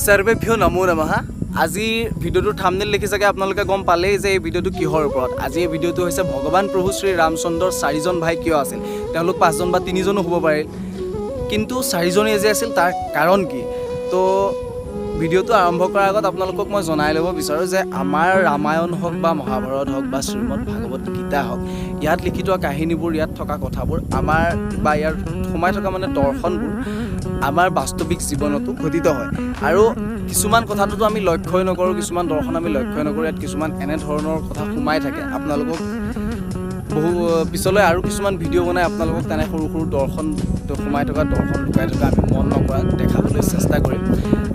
সৰ্বেভ্য নমো নমঃ। আজিৰ ভিডিঅ'টোৰ থামনেল দেখি চাগে আপোনালোকে গম পালেই যে এই ভিডিঅ'টো কিহৰ ওপৰত। আজি এই ভিডিঅ'টো হৈছে ভগৱান প্ৰভু শ্ৰী ৰামচন্দ্ৰৰ চাৰিজন ভাই কিয় আছিল। তেওঁলোক পাঁচজন বা তিনিজনো হ'ব পাৰে, কিন্তু চাৰিজনেই যে আছিল তাৰ কাৰণ কি? তো ভিডিঅ'টো আৰম্ভ কৰাৰ আগত আপোনালোকক মই জনাই ল'ব বিচাৰোঁ যে আমাৰ ৰামায়ণ হওক বা মহাভাৰত হওক বা শ্ৰীমদ ভাগৱত গীতা হওক, ইয়াত লিখি থোৱা কাহিনীবোৰ, ইয়াত থকা কথাবোৰ আমাৰ বা ইয়াত সোমাই থকা মানে দৰ্শনবোৰ আমাৰ বাস্তৱিক জীৱনতো ঘটিত হয়। আৰু কিছুমান কথাটোতো আমি লক্ষ্যই নকৰোঁ, কিছুমান দৰ্শন আমি লক্ষ্যই নকৰোঁ। ইয়াত কিছুমান এনেধৰণৰ কথা সোমাই থাকে। আপোনালোকক বহু পিছলৈ আৰু কিছুমান ভিডিঅ' বনাই আপোনালোকক তেনে সৰু সৰু দৰ্শন সোমাই থকা, দৰ্শন লুকাই থকা, আমি মন নকৰা দেখাবলৈ চেষ্টা কৰিম।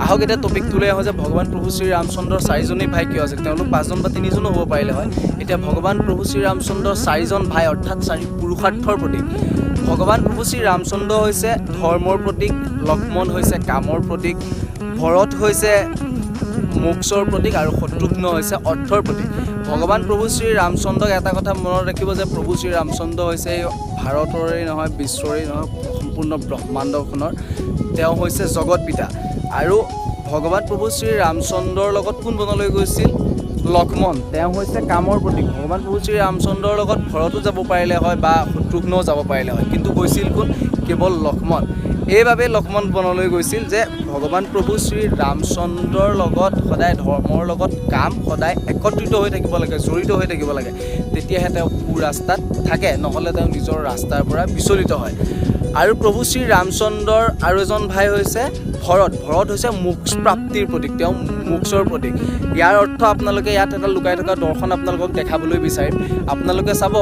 আহক, এতিয়া টপিকটোলৈ আহোঁ যে ভগৱান প্ৰভু শ্ৰী ৰামচন্দ্ৰৰ চাৰিজনেই ভাই কিয় আছিল? তেওঁলোক পাঁচজন বা তিনিজনো হ'ব পাৰিলে হয়। এতিয়া ভগৱান প্ৰভু শ্ৰী ৰামচন্দ্ৰৰ চাৰিজন ভাই অৰ্থাৎ চাৰি পুৰুষাৰ্থৰ প্ৰতীক। ভগৱান প্ৰভু শ্ৰী ৰামচন্দ্ৰ হৈছে ধৰ্মৰ প্ৰতীক, লক্ষ্মণ হৈছে কামৰ প্ৰতীক, ভৰত হৈছে মোক্ষৰ প্ৰতীক আৰু শত্ৰুঘ্ন হৈছে অৰ্থৰ প্ৰতীক। ভগৱান প্ৰভু শ্ৰী ৰামচন্দ্ৰক এটা কথা মনত ৰাখিব যে প্ৰভু শ্ৰী ৰামচন্দ্ৰ হৈছে এই ভাৰতৰেই নহয়, বিশ্বৰেই নহয়, সম্পূৰ্ণ ব্ৰহ্মাণ্ডখনৰ তেওঁ হৈছে জগত পিতা। আৰু ভগৱান প্ৰভু শ্ৰী ৰামচন্দ্ৰৰ লগত কোন বনলৈ গৈছিল? লক্ষ্মণ। তেওঁ হৈছে কামৰ প্ৰতীক। ভগৱান প্ৰভু শ্ৰী ৰামচন্দ্ৰৰ লগত ভৰতো যাব পাৰিলে হয় বা শত্ৰুঘ্নও যাব পাৰিলে হয়, কিন্তু গৈছিল কোন? কেৱল লক্ষ্মণ। এইবাবেই লক্ষ্মণ বনলৈ গৈছিল যে ভগৱান প্ৰভু শ্ৰী ৰামচন্দ্ৰৰ লগত সদায় ধৰ্মৰ লগত কাম সদায় একত্ৰিত হৈ থাকিব লাগে, জড়িত হৈ থাকিব লাগে। তেতিয়াহে তেওঁ সুৰাস্তাত থাকে, নহ'লে তেওঁ নিজৰ ৰাস্তাৰ পৰা বিচলিত হয়। আৰু প্ৰভু শ্ৰী ৰামচন্দ্ৰৰ আৰু এজন ভাই হৈছে ভৰত। ভৰত হৈছে মোক্ষ প্ৰাপ্তিৰ প্ৰতীক, তেওঁ মোক্ষৰ প্ৰতীক। ইয়াৰ অৰ্থ আপোনালোকে ইয়াত এটা লুকাই থকা দৰ্শন আপোনালোকক দেখাবলৈ বিচাৰিম। আপোনালোকে চাব,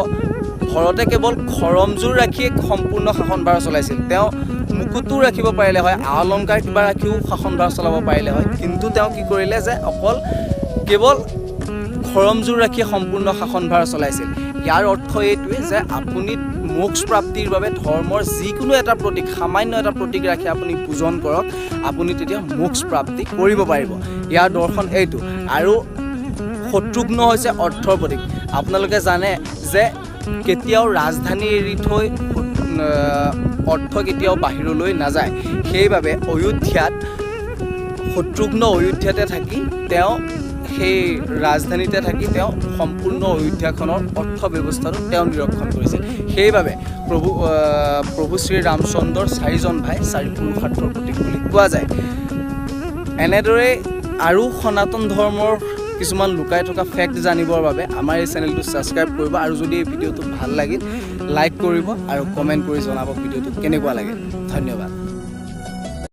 ভৰতে কেৱল খৰমযোৰ ৰাখিয়ে সম্পূৰ্ণ শাসনভাৰ চলাইছিল। তেওঁ মুকুটো ৰাখিব পাৰিলে হয়, আ অলংকাৰ কিবা ৰাখিও শাসনভাৰ চলাব পাৰিলে হয়, কিন্তু তেওঁ কি কৰিলে যে অকল কেৱল খৰমযোৰ ৰাখি সম্পূৰ্ণ শাসনভাৰ চলাইছিল। ইয়াৰ অৰ্থ এইটোৱে যে আপুনি মোক্ষ প্ৰাপ্তিৰ বাবে ধৰ্মৰ যিকোনো এটা প্ৰতীক, সামান্য এটা প্ৰতীক ৰাখি আপুনি পূজন কৰক, আপুনি তেতিয়া মোক্ষ প্ৰাপ্তি কৰিব পাৰিব। ইয়াৰ দৰ্শন এইটো। আৰু শত্ৰুঘ্ন হৈছে অৰ্থৰ প্ৰতীক। আপোনালোকে জানে যে কেতিয়াও ৰাজধানী এৰি থৈ অৰ্থ কেতিয়াও বাহিৰলৈ নাযায়। সেইবাবে অযোধ্যাত শত্ৰুঘ্ন অযোধ্যাতে থাকি, তেওঁ সেই ৰাজধানীতে থাকি তেওঁ সম্পূৰ্ণ অযোধ্যাখনৰ অৰ্থ ব্যৱস্থাটো তেওঁ নিৰীক্ষণ কৰিছিল। সেইবাবে প্ৰভু শ্ৰী ৰামচন্দ্ৰৰ চাৰিজন ভাই চাৰি পুৰুষাৰ্থৰ প্ৰতীক বুলি কোৱা যায়। এনেদৰে আৰু সনাতন ধৰ্মৰ কিছুমান লুকাই থকা ফেক্ট জানিবৰ বাবে আমাৰ এই চেনেলটো ছাবস্ক্ৰাইব কৰিব আৰু যদি এই ভিডিঅ'টো ভাল লাগিল লাইক কৰিব আৰু কমেণ্ট কৰি জনাব ভিডিঅ'টো কেনেকুৱা লাগিল। ধন্যবাদ।